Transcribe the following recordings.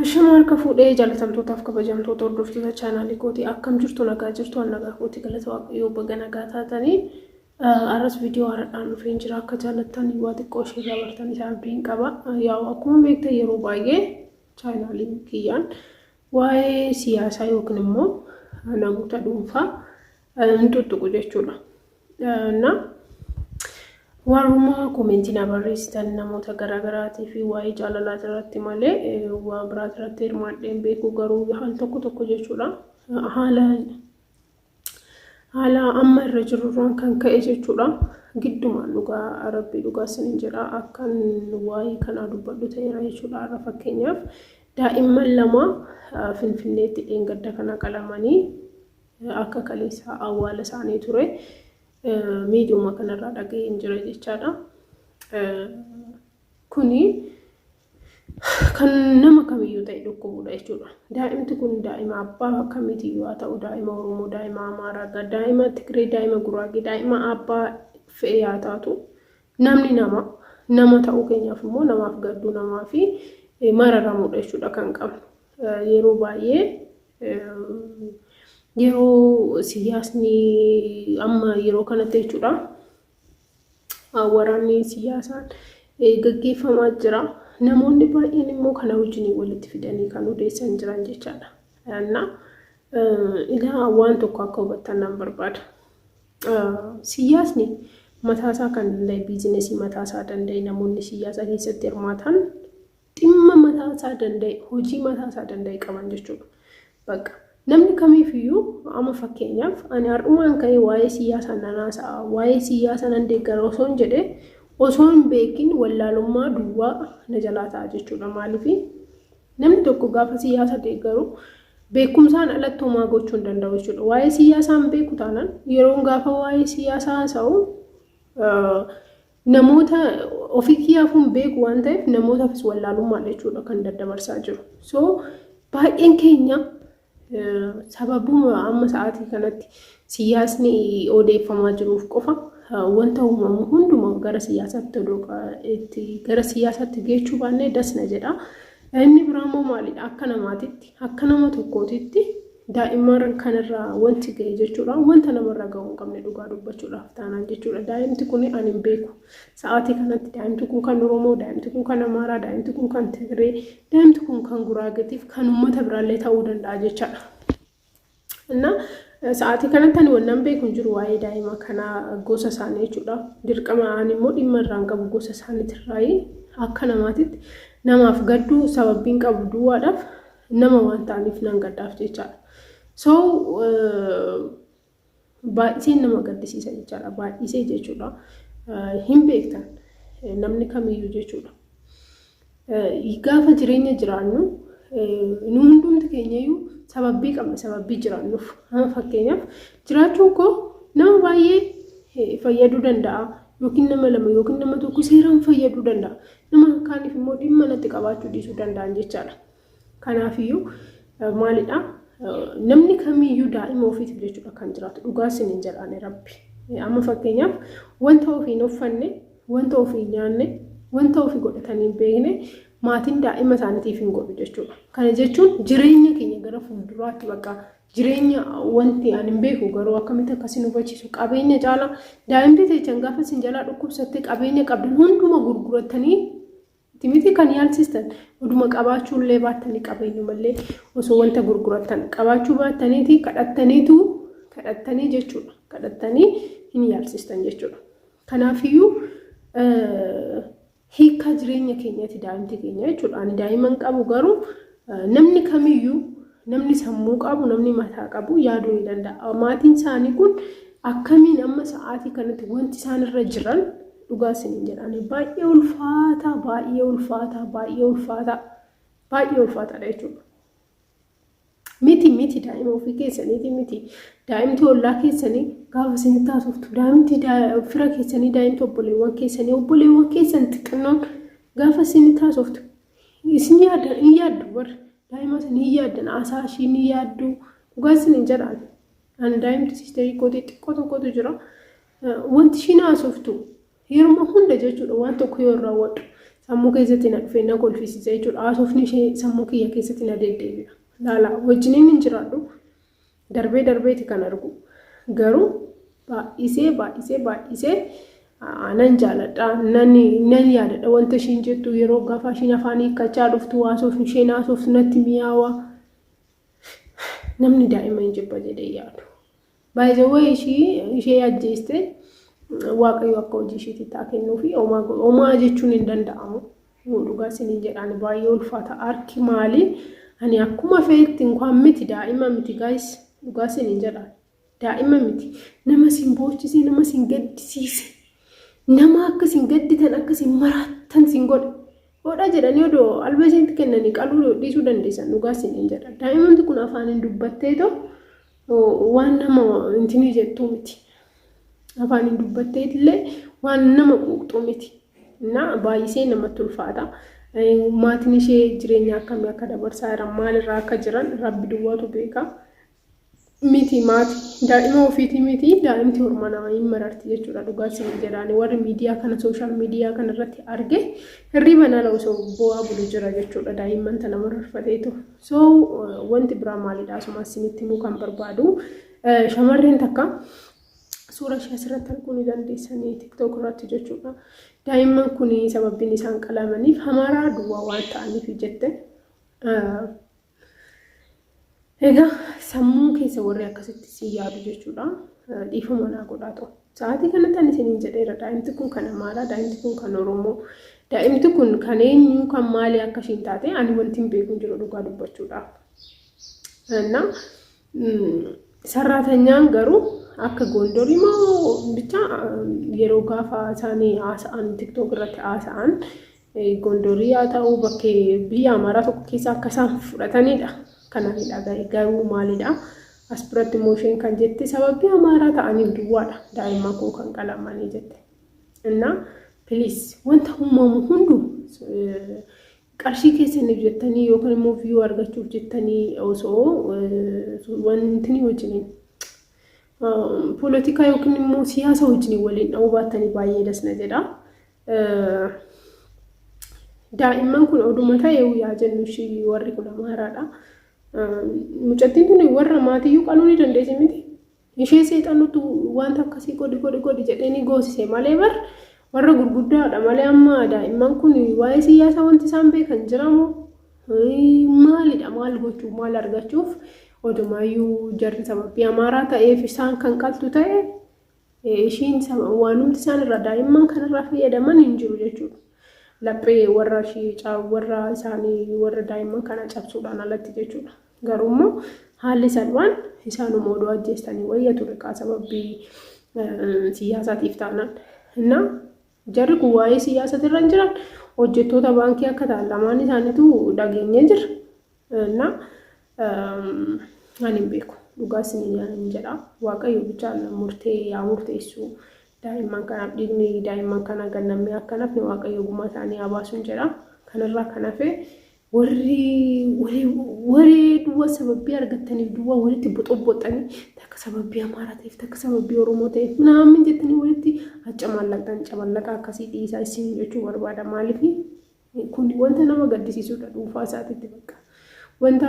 Ashama harka fuudhee jaalatamtootaaf kabajamtoota hordoftoota chaanaalii kootii, akkam jirtu? Nagaa jirtu? An nagaa kooti, galata Waaqayyoo. Baga nagaa taatanii. Arras viidiyoo haaraadhaan dhufeen jira. Akka jaalattan, waa xiqqoo ishee irraa bartan isaa abdiin qaba. Yaa'u akkuma beektan yeroo baay'ee chaanaaliin kiyyaan waa'ee siyaasaa yookiin immoo namoota dhuunfaa hin tuttuqu jechuudha. Na warruma koomentii na barreessitan namoota garaagaraatii fi waa'ee jaalalaa irratti malee waan biraa irratti hirmaadhee hin beeku, garuu haal tokko tokko jechuudha. Haala amma irra jirurraan kan ka'e jechuudha. Giddumaan dhugaa Rabbii dhugaa isiniin jedha, akkan waa'ee kanaa dubbadhu ta'eera jechuudha. Har'a fakkeenyaaf daa'imman lama Finfinneetti dheengadda kana qalamanii akka kaleessaa awwaala isaanii ture. Miidiyuma kanarraa dhaga'een jira jechaadha. Kuni kan nama kamiyyuu ta'e dhukkubudha jechuudha. Daa'imti kun daa'ima abbaa akkamiitiyyuu haa ta'u, daa'ima Oromoo, daa'ima Amaaraa, daa'ima Tigree, daa'ima Guraagee, daa'ima abbaa fe'ee haa taatu. Namni nama ta'uu keenyaaf immoo namaaf gadduu, namaa fi mararamuudha jechuudha kan qabnu. Yeroo baay'ee yeroo siyaasni amma yeroo kanatti jechuudha, waraanni siyaasaan gaggeeffamaa jira. Namoonni baay'een immoo kana wajjin walitti fidanii kan odeessan jiran jechaadha. Ilaa, waan tokko akka hubattan nan barbaada. Siyaasni mataasaa kan danda'e, biizinesii mataasaa danda'e, namoonni siyaasa keessatti hirmaatan dhimma mataasaa danda'e, hojii mataasaa danda'e qaban jechuudha. Bakka namni kamiifiyyuu, amma fakkeenyaaf ani har'umaan ka'ee waa'ee siyaasaa nan haasa'a, waa'ee siyaasaa nan deeggara osoo hin jedhee, osoo hin beekin wallaalummaa duwwaa na jalaa ta'a jechuudha. Maaliif? Namni tokko gaafa siyaasa deeggaru beekumsaan alatti homaa gochuu hin danda'u jechuudha. Waa'ee siyaasaa hin beeku taanaan, yeroon gaafa waa'ee siyaasaa haasa'u namoota ofii kiyyaafuu hin beeku waan ta'eef, namootaafis wallaalummaadha jechuudha kan daddabarsaa jiru. So baay'een keenya sababuma amma sa'aatii kanatti siyaasni odeeffamaa jiruuf qofa wanta uumamu hundumaa gara siyaasaatti odoo itti gara siyaasaatti geechuu baannee dasna jedha. Inni biraa immoo maalidha? Akka namaatitti, akka nama tokkootitti daa'imman kanarraa wanti ga'e jechuudha. Wanta namarra ga'uu hin qabne dhugaa dubbachuudhaaf taanaan jechuudha. Daa'imti kun ani hin beeku. Sa'aatii kanatti daa'imti kun kan Oromoo, daa'imti kun kan Amaaraa, daa'imti kun kan Tigree, daa'imti kun kan Guraageetiif kan uummata biraallee ta'uu danda'a jechaadha. Innaa sa'aatii kanatti ani wannan beeku hin jiru waa'ee daa'ima kanaa, gosa isaanii jechuudha. Dirqama ani immoo dhimma irraan qabu gosa isaaniitirraayi, akka namaatitti namaaf gadduu sababbiin qabu duwwaadhaaf nama waan ta'aniif nan gaddaaf jechaadha. So baay'isee nama gaddisiisa jechaadha. Baay'isee jechuudha. Hin beektan namni kamiyyuu jechuudha. Gaafa jireenya jiraannu nu hundumti keenyayyuu sababbii qabna, sababbii jiraannuuf. Amma fakkeenyaaf jiraachuun koo nama baay'ee fayyaduu danda'a, yookiin nama lama yookiin nama tokko seeraan fayyaduu danda'a. Nama kaaniif immoo dhimma natti qabaachuu dhiisuu danda'an jechaadha. Kanaafiyyuu maalidha? Namni kamiyyuu daa'ima ofiitiif jechuudha kan jiraatu, dhugaa isiniin jedhaani Rabbi. Amma fakkeenyaaf wanta ofii hin uffanne, wanta ofii hin nyaanne, wanta ofii godhatanii hin beekne maatiin daa'ima isaaniitiif hin godhu jechuudha. Kana jechuun jireenya keenya gara fuulduraatti, bakka jireenya wanti ani hin beeku garuu akkamitti akkasin hubachiisu, qabeenya caalaa daa'imti teechan gaafa isin jalaa dhukkubsatte qabeenya qabdan hunduma gurgurattanii miti kan yaalsistan. Oduma qabaachuu illee baattanii, qabeenyumallee osoo wanta gurgurattan qabaachuu baattaniiti, kadhattaniitu, kadhattanii jechuudha, kadhattanii hin yaalsistan jechuudha. Kanaafiyyuu hiikkaa jireenya keenyaati daa'imti keenya jechuudha. Ani daa'ima hin qabu, garuu namni kamiyyuu, namni sammuu qabu, namni mataa qabu yaaduu ni danda'a. Maatiin isaanii kun akkamiin amma sa'aatii kanatti wanti isaan irra jiran, dhugaa isiniin jedhani, baay'ee ulfaataa, baay'ee ulfaataa, baay'ee ulfaataa, baay'ee ulfaataadha jechuudha. Miti miti, daa'ima ofii keessaniiti miti. Daa'imti ollaa keessanii gaafa isinitti haasoftu, daa'imti fira keessanii, daa'imti obboleewwan keessanii, obboleewwan keessan xixiqqoon gaafa isinitti haasoftu isin yaaddan hin yaaddu warri daa'ima isin hin yaaddan, haasaa ishii ni yaaddu, dhugaa isiniin jedhaan. Ani daa'imti siisterii kootii xiqqoo tokkotu jira. Wanti ishiin haasoftu yeruma hunda jechuudha, waan tokko yoo raawwadhu Sammuu keessatti na dhufee na kolfisiisa jechuudha. Haasofni ishee sammuu kiyya keessatti na deddeebi'a. Laala wajjiniin hin jiraadhu. Darbee darbeeti kan argu. Garuu baay'isee baay'isee baay'isee nan jaaladha. Nan nan yaadadha wanta ishiin jettu yeroo gaafa ishiin afaan hiikkachaa dhuftu haasofni isheen haasoftu natti mi'aawa. Namni daa'ima hin jibba jedhee yaadu. By the way ishii ishee ajjeeste Waaqayyo akka hojii ishiitti haa kennuu fi homaa jechuun hin danda'amu. Dhugaa isiniin jedhaan baay'ee ulfaata. Harki maali? Ani akkuma feetti inkwaan miti daa'ima miti guys. Dhugaa isiniin jedhaan. Daa'ima miti. Nama isin boochise, nama isin gaddisiise. Nama akka isin gadditan, akka isin maraattan isin godhe. Hodha jedhanii odoo albee isinitti kennanii qaluu dhiisuu dandeessan dhugaa isiniin jedha. Daa'imni kun afaaniin dubbatteetoo waan nama intinii jettuu miti. Afaaniin dubbattee illee waan nama quuqxuu miti. Na baay'isee namatti ulfaata. Maatiin ishee jireenya akkamii akka dabarsaa jiran maalirraa akka jiran rabbi duwwaatu beeka. Miti maati daa'ima ofiitii miti daa'imti horma nama hin mararti jechuudha dhugaa isin jedhaani warri miidiyaa kana sooshaal miidiyaa kana irratti arge hirriba nala osoo bo'aa bulu jira jechuudha daa'imman tana mararfateetu. So wanti biraa maalidha asuma isinitti himuu kan barbaadu shamarreen takka suura ishee asirratti arguu ni dandeessanii tiktok irratti jechuudha. Daa'imman kun sababbiin isaan qalamaniif hamaaraa duwwaa waan ta'aniif jette. Egaa sammuu keessa warri akkasitti si yaadu jechuudha. Dhiifama naa godhaa ta'u. Sa'aatii kanatti ani isiniin jedheera daa'imti kun kan Amaaraa, daa'imti kun kan Oromoo, daa'imti kun kan eenyu kan maalii akka ishiin taate ani wanti hin beeku hin jiru dhugaa dubbachuudhaaf. Innaa sarraatanyaan garuu akka Gondorii moo bicha yeroo gaafa isaanii haasa'an tiktook irratti haasa'an Gondorii haa ta'u bakkee biyya Amaaraa tokko keessa akka isaan fudhatanidha. Kan ani dhaga'e garuu maalidha? As biratti immoo isheen kan jette sababii Amaaraa ta'aniif duwwaadha daa'imman koo kan qalamanii jette. Innaa please wanta uumamu hundu qarshii keessaniif jettanii yookaan immoo view argachuuf jettanii osoo wanti wajjiniin poolitikaa yookiin immoo siyaasa wajjiniin waliin dha'uu baattanii baay'ee dasna jedha. Daa'imman kun oduma ta'e yaa jennu ishii warri kun Amaaraadha. Mucattiin tun warra maatiyyuu qaluu ni dandeessi miti. Ishee seexanutu wanta akkasii godhi godhi godhi jedhee ni goosise malee bar warra gurguddaadha malee amma daa'imman kun waa'ee siyaasaa wanti isaan beekan jiramoo maalidha maal gochuu maal argachuuf odumaayyuu jarri sababii Amaaraa ta'eef isaan kan qaltu ta'e Ishiin waanumti isaan irraa daa'imman kanarraa fayyadaman hin jiru jechuudha. Laphee warra ishii warra isaanii warra daa'imman kana cabsuudhaan alatti jechuudha. Garuu immoo haalli salphaan isaanuma odoo ajjeestanii wayya ture kaa sababii siyaasaatiif taanaan. Innaa jarri kun waa'ee siyaasatirra hin jiran hojjettoota baankii akka ta'an lamaan isaaniitu dhageenyee jira. Innaa ani hin beeku. Dhugaa isiniin jedha. Waaqayyo bichaan murtee yaa murteessu. Daa'imman kanaaf dhiigni daa'imman kana gannamee akka nafni Waaqayyo gumaa isaanii haa baasuun jedha. Kanarraa kan hafe warri waree duwwaa sababii argattaniif duwwaa walitti boxobboxanii takka sababii Amaaraa ta'eef takka sababii Oromoo ta'eef minaamin jettanii walitti accamaallaqxan caballaqa akkasii dhiisaa isin jechuu barbaada. Maaliif Kun wanta nama gaddisiisudha dhuunfaa isaatitti bakka. Wanta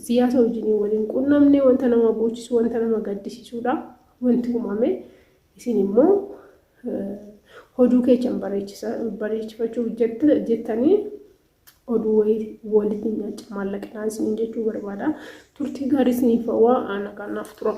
siyaasa wajjin waliin qunnamne wanta nama boochisu wanta nama gaddisiisudha wanti uumame. Isin immoo hoduu keechan bareechifachuuf jettanii oduu wayii walitti hin maallaqinaa isiniin jechuu barbaada. Turtii gaarii isiniif hawaa nagaan naaf tura.